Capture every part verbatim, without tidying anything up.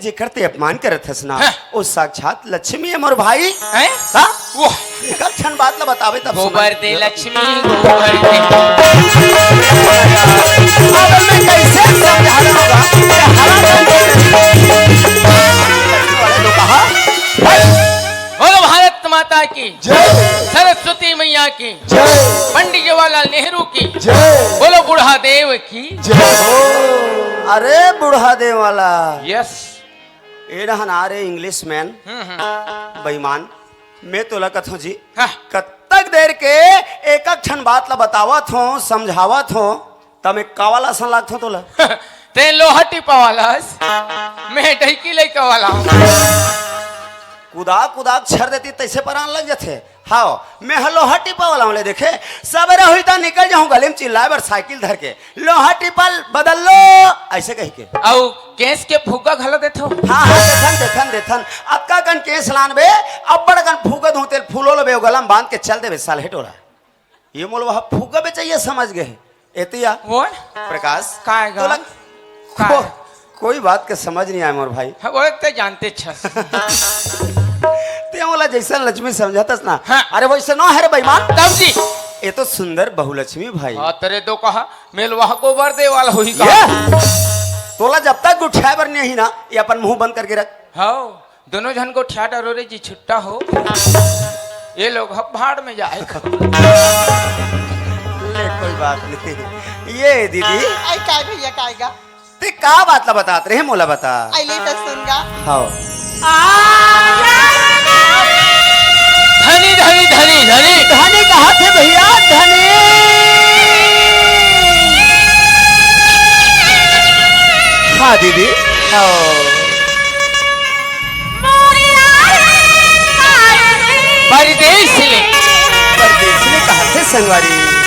जेकर ते अपमान करत हस ना, हाँ। वो साक्षात लक्ष्मी हे मोर भाई। हैं? हाँ? वाह। एक क्षण बात ला बतावे तब गोबर समझ दे लक्ष्मी, गोबर दे। अब मैं कैसे समझा रहा हूँ? हरा कर दे। लक्ष्मी वाले लोग कहा, बोलो भारत माता की, जय। सरस्वती मैया की, जय। पंडित जवाहरलाल नेहरू की, जय। बोलो बूढ़ा देव की। जय हो। अरे बूढ़ा देव वाला। यस। ए रहन आ रे इंग्लिशमैन। हम्म, हम्म। बेईमान, मैं तोला कथों जी, हाँ। कतक देर के एक एक ठन बात ला बतावत हों, समझावत हों, त मैं का वाला असन लागथों तोला? ते लोहा टिपा वाला हस, मैं डहकी लइका वाला हूँ। कुदा कुदा छर देती तैसे परान लग जथे। हाव, मैं ह लोहा टिपा वाला हूँ ले देखे, सबेरे हुई त निकल जाहूँ गली म चिल्लाए बर साइकिल धर के, "लोहा टिपा बदल लो," ऐसे कहि के। अउ केस के फुग्गा घलो देथो? हाँ, हाँ, देथन, देथन, देथन। अतका कन केस लानबे, अब्बड़ कन फुग्गा दूँ, तेल फूलो लेबे, गला म बांध के चल देबे, साले टोला। ये मोला वहाँ फुग्गा बेचइया समझ गे हे। एतिया। बोल। प्रकाश, काय गा? तोला काय? को-, कोई बात के समझ नहीं आए मोर भाई। हाँ, वो ते जानते छस। ते मोला जैसन लक्ष्मी समझतस ना। हाँ। अरे वैसे ना हे रे बेईमान। तब जी। ये तो सुंदर बहुलक्ष्मी भाई। हाँ, तेरे तो कहा, मेलवा गोबर दे वाला होही का? ये? तोला जब तक गुठियाए बर नहीं ना, ये अपन मुंह बंद करके रख। हाँ। दोनों झन गोठिया डरो रे जी, छुट्टा हो। ये लोग ह भाड़ में जाए। ले, कोई बात नहीं। ये दीदी। आई काय भैया, काय गा? ते का बात ला बतात रहे, मोला बता। आई ले त सुन गा। हाँ। धनी, धनी, धनी, धनी। धनी कहा थे भैया, धनी। हाँ दीदी। हाँ। परदेस ले। परदेस ले कहा थे संगवारी।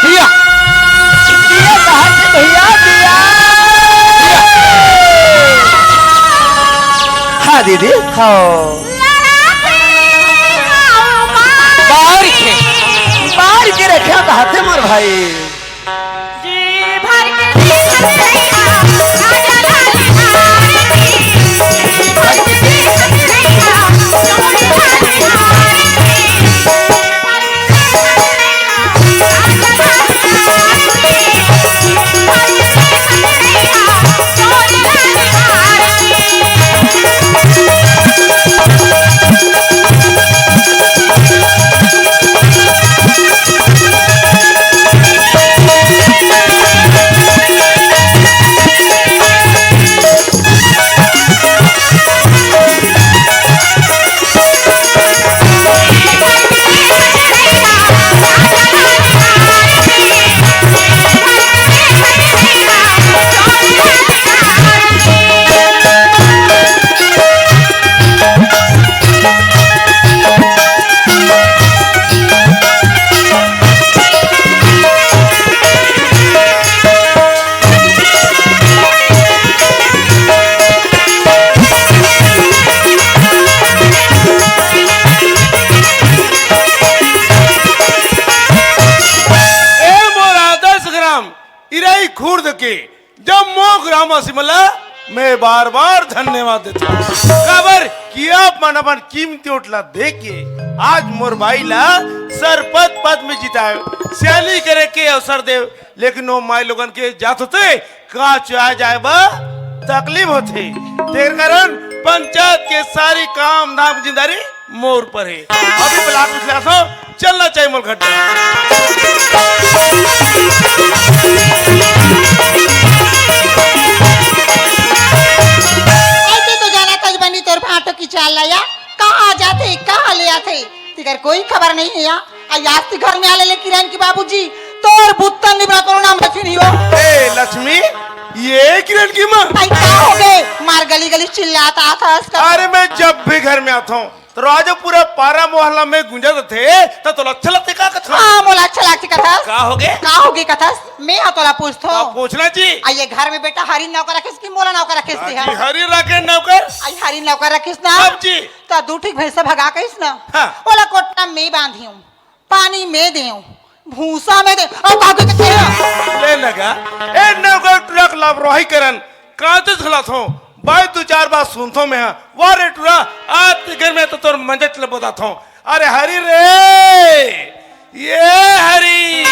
दिया। दिया कहाँ से भैया, दिया? हाँ दीदी, हाँ। बाहर के, बाहर के रखे कहाँ थे मोर भाई? जम्मो ग्रामवासी मन ला मैं बार-बार धन्यवाद देथंव। काबर कि आप मन अपन कीमती वोट ला दे के आज मोर बाई ला सरपंच पद में जिताए, सियानी करे के अवसर दे, लेकिन वो माई लोगन के जात होथे, का चुआ जाए बर तकलीफ होथे। तेकर कारण पंचायत के सारी काम धाम जिम्मेदारी मोर पर हे। अभी ब्लॉक में खिलाफ हो, चलना चाहिए मोर घर। ऐसे तो जाना तजबनी तोर भांटो की चाल ला या, कहाँ जाथे, कहाँ ले आथे, तेकर कोई खबर नहीं हे या। आ, आज ते घर में आले ले किरण के बाबूजी, तोर बुत्तन निबरा कोनो नाम रखी नहीं हो। ए लक्ष्मी, ये किरण की माँ? भाई, का हो गए? मार गली गली चिल्लात आथस का? अरे, मैं जब भी घर में आथंव, तो राजो पूरा पारा मोहल्ला में गूंजत थे, तो तोला अच्छा लगथे का कथस? हाँ, मोला अच्छा लगथे कथस। का हो गए? का हो गए कथस? मैं हा तोला पूछथंव। का पूछना जी? आ, ये घर में बेटा हरी नौकर रखिस कि मोला नौकर रखिस हाँ ते हा? जी, हरी राखे नौकर। आई हरी नौकर रखिस ना? अब जी। तो दू ठीक भैंसा भगा कहिस ना? हाँ। ओला कोठा में बांधियों, पानी में देव, भूसा में देव, अउ का कुछ कहे? ले लगा, ए नौकर टुरा के लापरवाही करन, कांतेच घलाथंव, बाई दू चार बात सुनथंव मैं हा, वा रे टुरा, आज ते घर में तो तोर मंजट ले बोदाथंव। अरे हरी रे, ये हरी।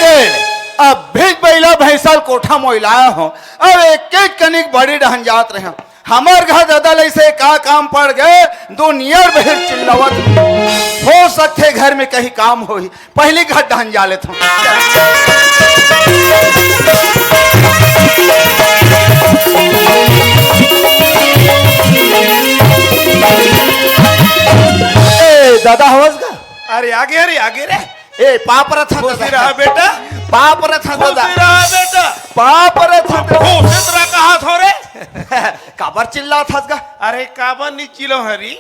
ए, अब भी बइला भैंसा ल कोठा मोइलाया हो, अब एक एक कनिक बड़ी डहन जात रहे। हमर घर ददा लइसे का काम पड़ गए, दो नियर बहिर चिल्लावत। हो सकथे घर में कहीं काम होही, पहली घर डहन जा लेथंव। ए, ददा हवस का? अरे आगे, अरे आगे रे। ए, पाप रथ खुशी रहा बेटा। पाप रथ खुशी दादा। रहा बेटा। पाप रथ खुशी रहा कहा थो रे। काबर चिल्लात हस गा? अरे काबर नी चिल्लावंव हरी,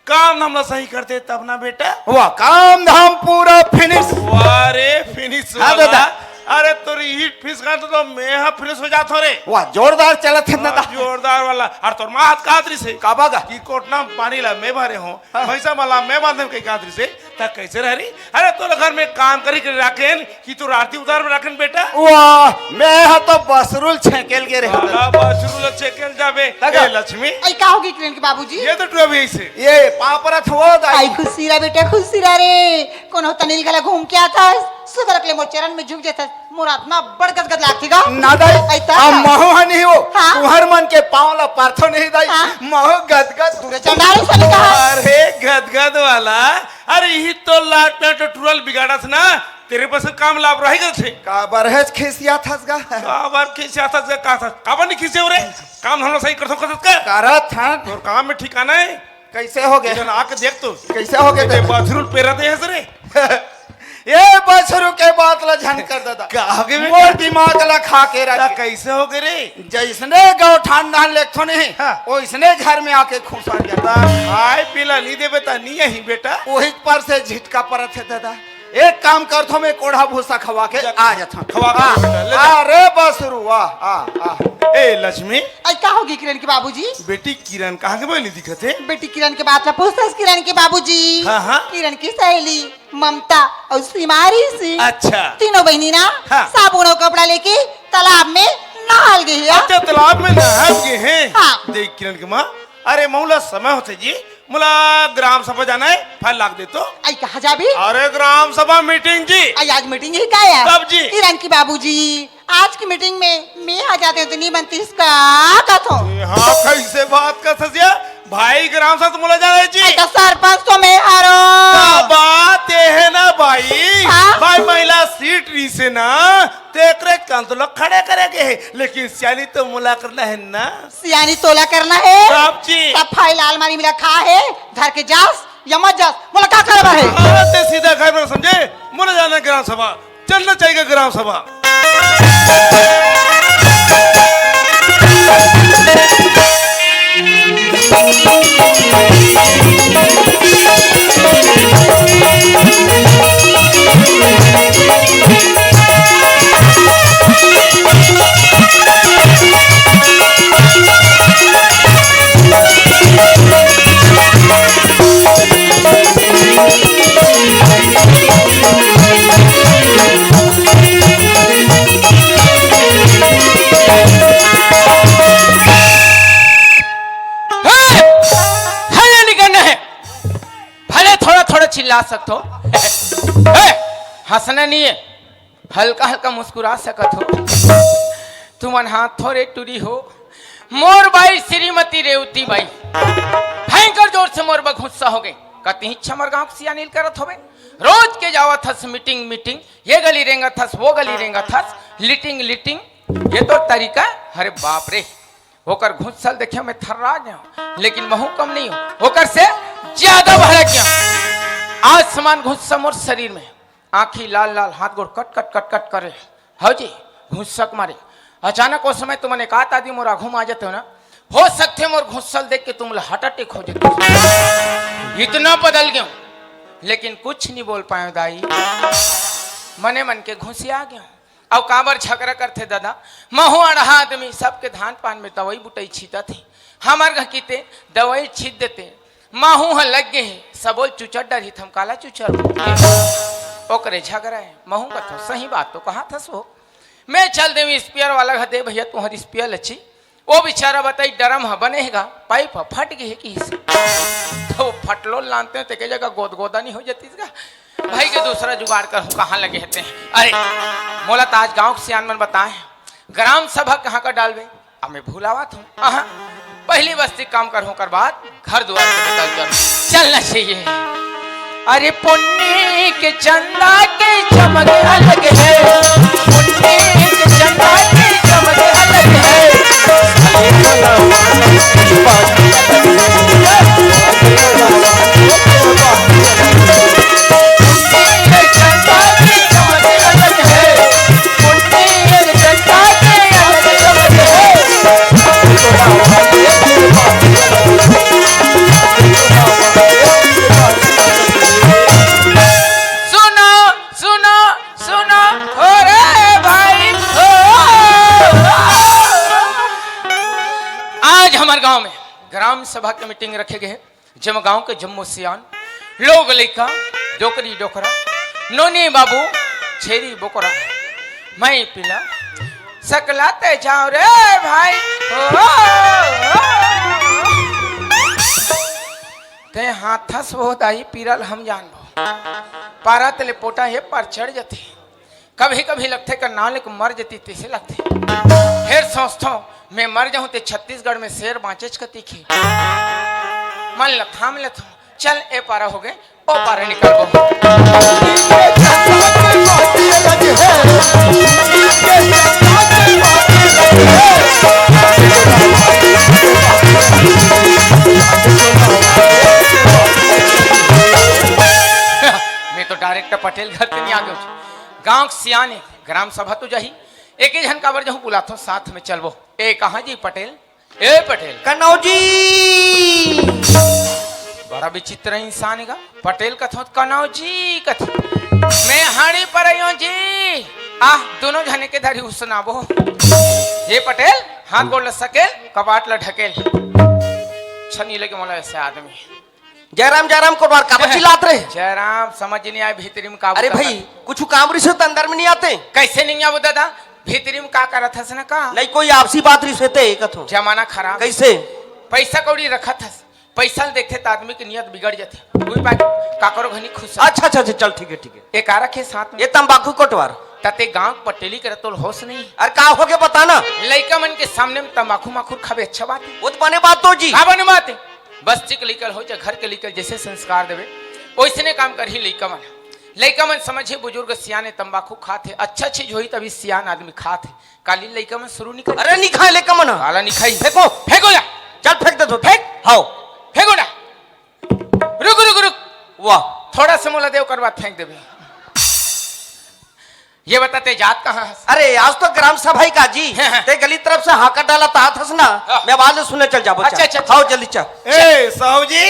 काम धाम ला सही करते तब ना बेटा। वाह, काम धाम पूरा फिनिश। वाह रे फिनिश हाँ वाला। दादा। अरे तोरी हीट फिस का तो मैं हा फिनिश हो जात हो रे। वाह, जोरदार चलत है दादा। जोरदार वाला। अरे तोर माँ हाथ कहा तरी से काबा गा? कि कोटना पानी ला मैं भरे हों, हाँ। भैंसा मला मैं बांधन कही कहा तरी से। त कैसे रह रही? अरे तोर घर में काम करी के राखेन कि तोर आरती उतार में राखेन बेटा? वाह, मैं हा तो बसरुल छेकेल गे रहे। वाह, बसरुल छेकेल जाबे। लगा। ए लक्ष्मी। आई का होगे किरण के बाबूजी? ये तो टुरा भी ऐसे। ये पापरत हो दाई। आई खुशी रहा बेटा, खुशी रहा रे। कोनो तनिल घला घूम के आथस, सुधरक ले मोर चरण में झुक जाथस। मोर आत्मा बड़ गदगद लागथे गा। ना दाई, आई त अब महू हा नहीं हो। हाँ। तुहर मन के पाँव ला परथो नहीं दाई। हाँ। महू गदगद। तू रे चंडाल सनी कहा। अरे गदगद वाला, अरे इही तो लाट में तो टुरल बिगाड़स ना, तेरे बस काम लाभ रही गल थे। काबर है खिसिया थस गा? काबर खिसिया थस गा, का थस? काबर नहीं खिसे हो रे? काम हम लोग सही करथो, करथो का? करत हन। तोर काम में ठिकाना है? कैसे हो गए? इधर आके देख तो। कैसे हो गए ये तेरे? बाछरू ल पेरा दे हस रे। ये बाछरू के बात ला झन कर दादा। का हो गए बेटा? मोर दिमाग ला खा के ता रख। कैसे हो गए रे? जैसने गौठान धान लेथो नहीं, हाँ। ओइसने घर में आके खुसर जाता। ता खाए पीला नहीं देबे ता नहीं यही बेटा। वही पर से झिटका परत है दादा। एक काम करथो, मैं कोढ़ा भूसा खवा के जा, आ जाथो। खवा के हाँ। बेटा, ले जा। अरे बाछरू, वाह, आ, आ। ए लक्ष्मी। आई का होगे किरण के बाबूजी? बेटी किरण कहाँ के बनी दिखत है? बेटी किरण के बात ला पूछथस किरण के बाबूजी। हाँ, हाँ। किरण की सहेली ममता अउ सिमारी से। अच्छा। तीनों बहिनी ना हाँ। साबुन अउ कपड़ा लेके तालाब में नहाल गे हे। अच्छा, तालाब में नहाल गे हे। हाँ। देख किरण के माँ, अरे महू ला समय होथे जी, मोला ग्राम सभा जाना है, फाइल लाग दे तो। आई कहाँ जाबी? अरे ग्राम सभा मीटिंग जी। आई आज मीटिंग ही का है? तब जी। किरण की बाबूजी, आज की मीटिंग में मैं हा जाते तो नहीं बनतीस का कथो। हाँ, कैसे बात कर ससिया? भाई ग्राम सभा तो मोला जाना है जी। आई तो सरपंच तो मैं हारो। का बात ये है ना भाई? हाँ? भाई महिला सीट रही से ना, तेकरे कान तो लोग खड़े करे के है, लेकिन सियानी तो मोला करना है ना। सियानी तोला करना है। साहब जी। तब फाइल अलमारी में रखा है, धर के जास या मत जास, मोला का करबा है? हाँ, ते सीधा घर में समझे, मोला जाना ग्राम सभा, चलना चाहिए ग्राम सभा। सकथो। ए, हंसना नहीं है, हल्का हल्का मुस्कुरा सकत हो। तुमन हाथ थोरे टूरी हो। मोर बाई श्रीमती रेवती बाई भयंकर जोर से मोर बर गुस्सा हो गई। कति इच्छा मोर गांव के सियानील करत होवे। रोज के जावत हस मीटिंग मीटिंग, ये गली रेंगत हस, वो गली रेंगत हस, लिटिंग लिटिंग, ये तो तरीका। अरे बाप रे, ओकर घुस्सल देखे मैं थर्रा गया, लेकिन महू कम नहीं हो, ओकर से ज्यादा भड़क गया। आसमान घुस्सा मोर शरीर में, आंखी लाल लाल, हाथ गोड़ कट कट कट कट करे। हव जी, घुस्सक मारे। अचानक ओ समय तुमन एकात आदमी मोर आघू में आ जाते हो ना, हो सकथे मोर घुस्सल देख के तुम ला हार्ट अटैक हो जाते। इतना बदल गया, लेकिन कुछ नहीं बोल पाए दाई, मने मन के घुसिया गया। अउ काबर झगड़ा करथे दादा? महू अड़हा आदमी, सबके धान पान में दवाई बुटाई छीतत हे, हमर घर किते दवाई छीत देते, महू ह लग गे हे, सबो ल चुचर डरही, त हम काला चुचर? ओकरे झगड़ा हे। महू कथों, सही बात तो कहाथस हो। मैं चल देंव स्पेयर वाला घर, दे भैया तुंहर स्पेयर लच्छी। ओ बेचारा बताही, ड्रम ह बने हे गा, पाइप ह फट गे हे किहिस। त ओ फटलो ल लानतेंव, तेके जगह गोदगोदा नहीं हो जातिस गा। भाई के दूसरा जुगाड़ करहूं, कहां लगे हे तें। अरे, मोला त आज गांव के सियान मन बताए, ग्राम सभा कहां कर डालबे? अब मैं भुलावत हूं। आहा, पहली बस्ती काम करहूं, ओकर बाद घर दुआर के बतल कर चलना चाहिए। अरे पुन्नी के चंदा के चमक अलग है, पुन्नी के चंदा के चमक अलग है। पुन्नी के चंदा के चमक अलग है, पुन्नी के चंदा के अलग चमक है। सुनो, सुनो, सुनो, हो रे भाई, हो। आज हमर गांव में ग्राम सभा के मीटिंग रखे गए हे, जेमा गांव के जम्मो सियान, लोग लइका, डोकरी डोकरा, नोनी बाबू, छेरी बोकरा, मैं पीला, सकलाते जाओ रे भाई, हो, हो। तें हाथस वो दाई पीरा ल हम जानबो। पारा तले पोटा हे, पर चढ़ जथे। कभी-कभी लगथे का नाले के मर जती तइसे लगथे। फेर सोचथंव, मैं मर जाहूं ते छत्तीसगढ़ में शेर बांचेच कती के। मन ल थाम लेथंव, चल ए पारा हो गे, ओ पारा निकलबो। मैं तो डायरेक्ट पटेल घर के नहीं आ गयो। गांव के सियान हे, ग्राम सभा तो जाही, एक ही झन काबर जहूं बुलाथंव, साथ में चलबो। ए, कहां जी पटेल? ए पटेल। कनौजी। बड़ा विचित्र इंसान हे गा। पटेल कथंव त कनौजी कथे। मैं हाड़ी पर आयो जी। आह, दोनों झने के धरी उसनाबो। ए पटेल, हाथ गोड़ ल सकेल, कपाट ल ढकेल। छनी लगे मोला ऐसे आदमी। जयराम, जयराम कोटवार, काबर चिल्लात रहे? जयराम, समझ नहीं आए भीतरी में का अरे बोलत भाई, हस। कुछ काम रिस त अंदर में नहीं आते। कैसे नहीं आबो दादा? भीतरी में का करत हस ना का? नहीं, कोई आपसी बात रिस ते कथंव। जमाना खराब। कैसे? पैसा कौड़ी रखत हस, पैसा ल देखथे त आदमी के नियत बिगड़ जाथे। कोई बात, काकरो घनी खुश। अच्छा, अच्छा, अच्छा, चल, ठीक है, ठीक है। एक आ रखे साथ में। ये तंबाकू कोटवार। तते गांव पटेली करे तोल होश नहीं। अरे का हो गे बता ना? लइका मन के सामने में तंबाकू माखुर खाबे अच्छा बात हे? वो तो बने बात तो जी। का बने बात हे? बस्ती के लइका ल हो चाहे घर के लइका ल जैसे संस्कार देबे, ओइसने काम करही लइका मन। लइका मन समझे, बुजुर्ग सियाने तंबाकू खात हे, अच्छा चीज होही तभी सियान आदमी खात हे। काली लइका मन शुरू नहीं कर। अरे नहीं खाए लइका मन। काला नहीं खाई। फेंको। फेंको जा। चल फेंक दे तो। फेंक। हाओ। फेंको ना। रुक, रुक, रुक। वाह। थोड़ा से मोला दे, ओकर बाद फेंक देबे। ये बता, ते जात कहाँ हस? अरे, आज तो ग्राम सभा हे का जी। हाँ, हाँ। ते गली तरफ से हाका डालत आत हस ना, हाँ। मैं बाद में सुने चल जाबो, अच्छा, चल। अच्छा, अच्छा। हाओ, जल्दी चल। ए, साहू जी,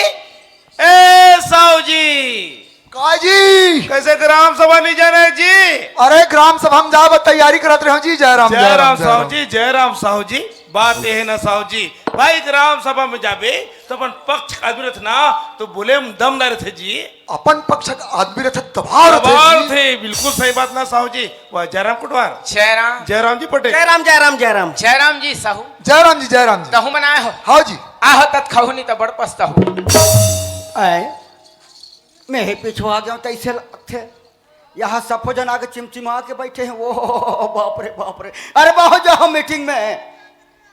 ए, साहू जी। का जी? कैसे ग्राम सभा नहीं जाना है जी? अरे, ग्राम सभा में जाब तैयारी करत रहे हो जी। जय राम, जय जय राम, राम, जय साहू राम। जी, जय राम साहू जी। बात ये है ना साहू जी, भाई ग्राम सभा में जाबे तो अपन पक्ष का आदमी रथे ना, तो बोले में दम ना रथे जी। अपन पक्ष का आदमी रथे तबार रथे तबार जी। थे, बिल्कुल सही बात ना साहू जी। वाह, जयराम कोटवार। जयराम। जयराम जी पटेल। जयराम, जयराम, जयराम। जयराम जी साहू। जयराम जी, जयराम जी। तहु मन आए हो? हाओ जी। आहो तत खाहू नहीं तो बड़ पछताहू। आए। मैं ही पिछुआ गया हूँ, तैसे लगथे। यहाँ सफो जन आके चिमचिमा के बैठे हैं। ओ बाप रे, बाप रे। अरे बाहर जाओ, मीटिंग में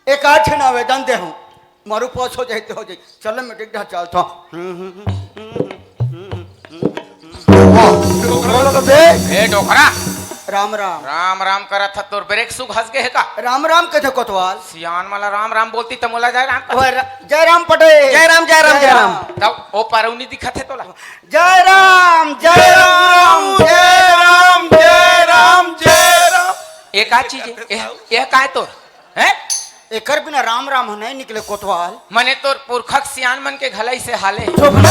एक आठ ठन आवेदन दे हूँ। मारू पास हो जाए तो हो जाए। चल, मीटिंग ढा चलता हूँ। बोलो तो बे। ए डोकरा, राम राम। राम राम करत ह, तोर ब्रेक सु घस गे हे का? राम राम कथे कोतवाल। सियान मला राम राम बोलती त मोला जय राम कथे। ओए रा-, जय राम पटेल। जय राम, जय राम, जय जय राम। राम। तब ओ परौनी दिखत हे तोला। जय राम, जय राम, जय राम, जय राम, जय राम। ए का चीज हे? ए, ए काय तोर? हैं? एकर बिना राम राम ह नहीं निकले कोतवाल। मने तोर पुरखक सियान मन के घलई से हाले। चुप।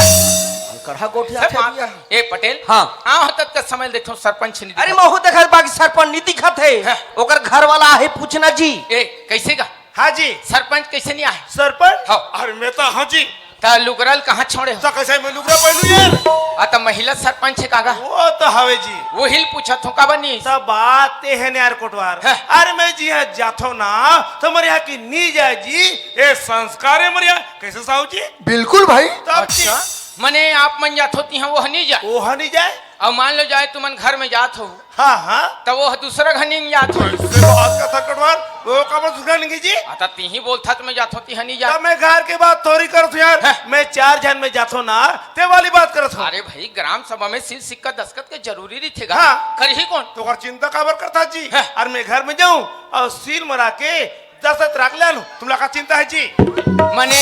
कढ़ा गोठिया सब थे बात भैया। ए पटेल। हाँ। आओ तक का समय देखो सरपंच नहीं अरे दिखा। महू देखत बाकी सरपंच नहीं दिखत हे। हाँ। ओकर घर वाला आहे पूछना जी। ए, कैसे का? हाँ जी। सरपंच कैसे नहीं आहे? सरपंच? हाँ। अरे मैं तो हाँ जी। त लुगरल कहाँ छोड़े हो? त कैसे मैं लुगरा पहनू यार? आ त महिला सरपंच हे कागा? वो तो हवे जी। वही ल पूछत हूँ, काबर नहीं? त बात ते है न यार कोटवार। हाँ। अरे मैं जी यहाँ जाथो ना, तो मेरे यहाँ की नी जाए जी, ये संस्कार है मेरे यहाँ। कैसे साहू जी? बिल्कुल भाई। तब जी। अच्छा, मने आप मन जाथो तिहाँ वो नहीं जाए? वो नहीं जाए। अब मान लो जाए तुमन घर में जात हो, हाँ, हाँ। त वो दूसरा घर नहीं जात हो। कैसे बात करथा कोटवार? वो काबर दूसरा नहीं जी? आ, त तिही बोलथा त मैं जात हो, तिहा नहीं जात। त मैं घर के बात थोड़ी करत हूँ यार। हाँ। मैं चार झन में जात हो ना, ते वाली बात करत हूँ। अरे भाई, ग्राम सभा में सील सिक्का दस्तखत के जरूरी नहीं थे गा। हाँ। करही कौन? तो ओकर चिंता काबर करथा जी? हाँ। और मैं घर में जाऊँ और सील मरा के दस्तखत रख ले लूं, तुमला का चिंता है जी? मने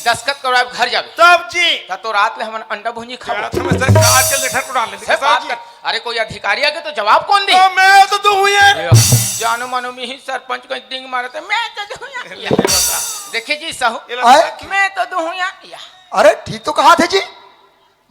दस्तखत करवाए घर जाबे। तब जी। त तो रात ले हमन अंडा भुंजी खाबो। यार, तुम ऐसे काट के लेटर को डाल लेते से बात जी। कर। अरे, कोई अधिकारी आगे तो जवाब कौन दी? तो मैं तो तू हूँ यार। ये जानो मानो मी ही सरपंच को एक डिंग मारे थे, मैं तो तू हूँ यार। ये बता। देखिए जी साहू, ये बता। मैं तो तू हूँ यार। अरे, ठीक तो कहा थे जी।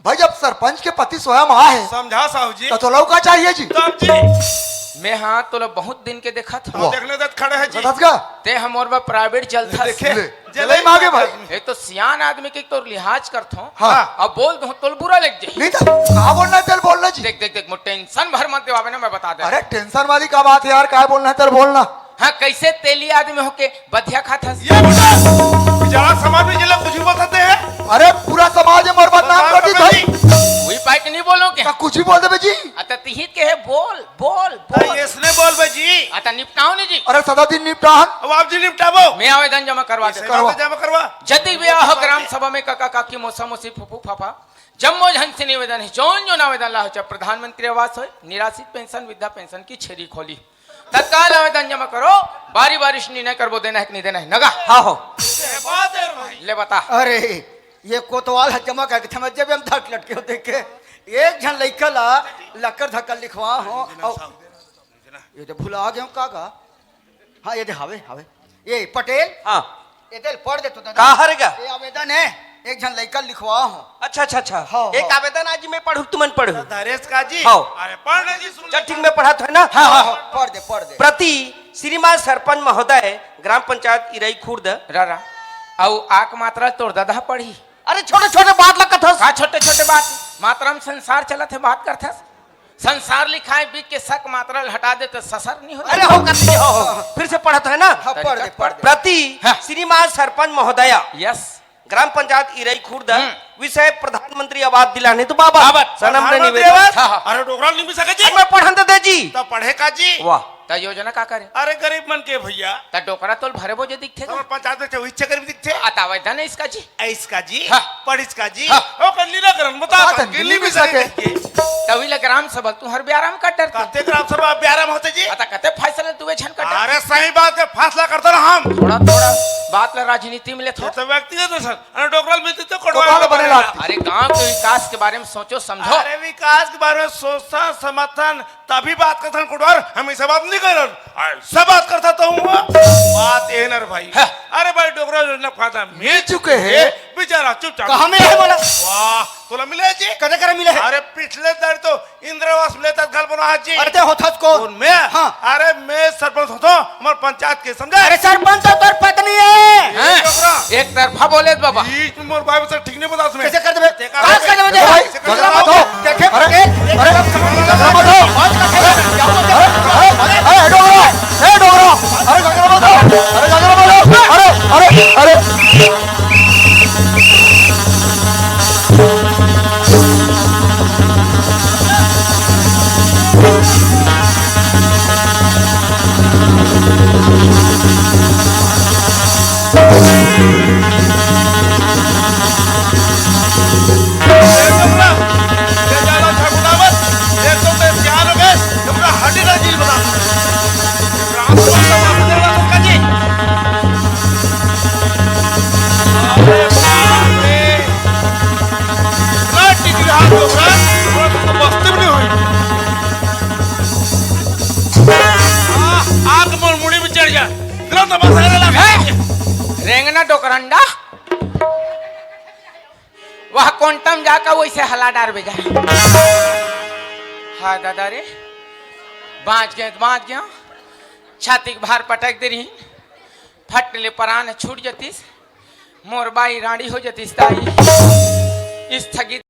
भाई, जब सरपंच के पति स्वयं आए हे, समझा साहू जी। त तोला का चाहिए जी? तब जी। मैं हाँ, तोला बहुत दिन के देखत हूँ। वाह। देखने दत खड़े है जी। देखत का? ते हमर बर प्राइवेट जलथस। देखे, ले, जलई मागे भाई। ये तो सियान आदमी के तोर लिहाज करत हूँ। हाँ। अब बोल दूँ, तोल बुरा लग जाए। नहीं तो, का बोलना है, तेल बोलना जी। देख, देख, देख, मो टेंशन भर मत देवावे ना, मैं बता दे। अरे, टेंशन वाली का बात है यार, का बोलना है, तेल बोलना। हाँ, कैसे तेली आदमी होके बधिया खात हस? ये बेटा, बेचारा समाज में जिला कुछ भी बोल सकते हैं। अरे, पूरा समाज में मोर बदनाम कर दी भाई। वही पाइट नहीं बोलो के? तो कुछ भी बोल देबे जी। अतः तिहित के है, बोल, बोल, बोल। इसने बोल बे जी। अतः निपटाओ नहीं जी। अरे, सदा दिन निपटा हन। अब आप जी निपटाबो। मैं आवेदन जमा करवा दे। करवा। जब भी आहो ग्राम सभा में काका काकी, मौसा मौसी, फूफू फाफा, जम्मो झन से निवेदन है, जौन जौन आवेदन ला हो, चाहे प्रधानमंत्री आवास हो, निराश्रित पेंशन, वृद्धा पेंशन की छेरी खोली। तत्काल आवेदन जमा करो, बारी बारी से निर्णय करबो, देना है कि नहीं देना है, नगा? हाँ हो। ले बता। अरे, ये कोतवाल ह जमा करके समझ जब हम धक लटके हो देखे। एक झन लइका ला लक्कर धक्कर लिखवा हो, और ये तो भुला गए हो का का? हाँ, ये दे, हावे, हावे। ये पटेल? हाँ। ये दे, पढ़ दे तो दादा। का हरे गा? ये आवेदन है, एक झन लइका लिखवा हो। अच्छा, अच्छा, अच्छा। हाँ, एक हाँ। आवेदन आज मैं पढ़ू, तुमन पढ़ू। नरेश का जी? हाँ। अरे पढ़ ले जी, सुन चल, ले। ठीक, मैं पढ़त है ना? हाँ, हाँ, हाँ। पढ़ दे, पढ़ दे। प्रति श्रीमान सरपंच महोदय, ग्राम पंचायत इरई खुर्द। रा, रा। अउ आक मात्रा तोर दादा पढ़ी। अरे छोटे-छोटे बात ला कथस। का छोटे-छोटे बात? मात्रा में संसार चलत है, बात करथस। संसार लिखाए बीच के सक मात्रा ल हटा दे त ससर नहीं हो। अरे हो, कथी हो, हो। फिर से पढ़त है ना? हाँ, पढ़ दे, पढ़ दे। प्रति हाँ। श्रीमान सरपंच महोदया, यस। ग्राम पंचायत इरई खुर्द, हम्म। विषय प्रधानमंत्री आवास दिलाने तो बाबा, बाबा, सनम ने प्रधानमंत्री निवेदन। आवास? हाँ, हाँ। अरे डोकरा नहीं मिल सके जी। अरे मैं पढ़न तो दे जी। तो पढ़े का जी? वाह। त योजना का करे? अरे गरीब मन के भैया। त डोकरा तोल भरे बोझे दिखथे का? हमर पंचायत में चौबीस गरीब दिखथे। अत आवेदन है इसका जी। ऐसका जी, हाँ। पढ़िसका जी, हाँ। ओकर लीला करन बता, बात है, दिल्ली दिल्ली में में जाके जाके। तभी ले ग्राम सभा तुहर ब्याराम कर डरते। कते ग्राम सभा ब्याराम होते जी? अता कते फैसला तुवे झन कर डरते। अरे सही बात है, फैसला करते ना हम। थोड़ा, थोड़ा बात ला राजनीति में ले थो। ये तो व्यक्तिगत है सर। अरे डोकरा मिलती तो कोटवाल कोटवाल बने बने लाते। लाते। अरे गांव के विकास के बारे में सोचो, समझो। अरे विकास के बारे में सोचना, समर्थन, तभी बात करथन कोटवार, हमेशा बात नहीं करन। ऐसा बात करता तो हूँ। बात ये नर भाई। हाँ। अरे भाई, डोकरा योजना फायदा मिल चुके हैं। बेचारा चुपचाप। कहाँ में है बोला? वाह, तोला मिले जी? कदे करे मिले है? अरे पिछले दर तो इंदिरा आवास मिले तक घर बना जी। अरे ते होथस कौन? कौन मैं? हाँ। अरे मैं सरपंच होता हूँ, हमारे पंचायत के समझे? अरे सरपंच तो तोर पत्नी है। हैं? डोकरा। एक तरफा बोले बाबा। बीच में मोर भाई से ठीक नहीं बता तुम्हें। कैसे कर देबे? देखा काज कर देबे, देखा। भाई, झगड़ा मत हो। देखे, अरे, देखे, अरे, देखे, झगड़ा मत हो। अरे, अरे, अरे, अरे, डोकरा, अरे, डोकरा, अरे, झगड़ा मत हो। अरे, झगड़ा मत हो। अरे, अरे, अरे। ए डोकरा, ये ज्यादा छटपटा मत। एक तो मैं सियान हो गए, डोकरा हड्डी ना जी बता। राम को तो माफ कर दो, डोकरा जी। अरे बाप रे। इतना टिकरा डोकरा, डोकरा तो बस्ती में नहीं हुई। आ, आग मोर मुड़ी में चढ़ जा। इतना तो बस है ना। हे! रेंगना डोकरंडा। वह कोंटम जाकर वैसे हला डार बेजा। हाँ दादा रे, बाँच गया, बाँच गया। छाती के भार पटक दे रही, फट ले परान छूट जतिस, मोर बाई रांडी हो जतिस ताई। स्थगित